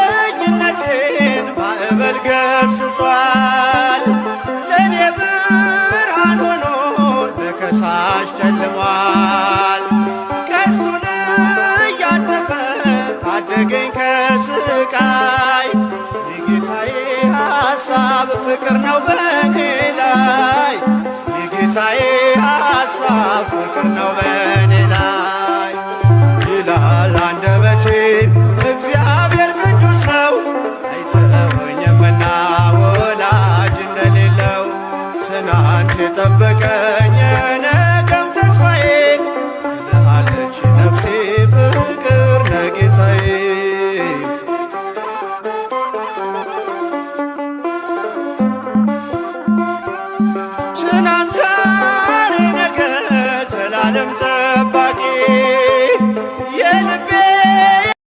የብቸኝነቴን ማዕበል ገስጿል። ለእኔ ብርሃን ሆኖ ለከሳሽ ጨልሟል። ቀስቱን እያጠፈ ታደገኝ ከስቃይ። የጌታዬ ሐሳብ ፍቅር ነው በእኔ ላይ። የጌታዬ ሐሳብ ፍቅር ነው በእኔ ላይ።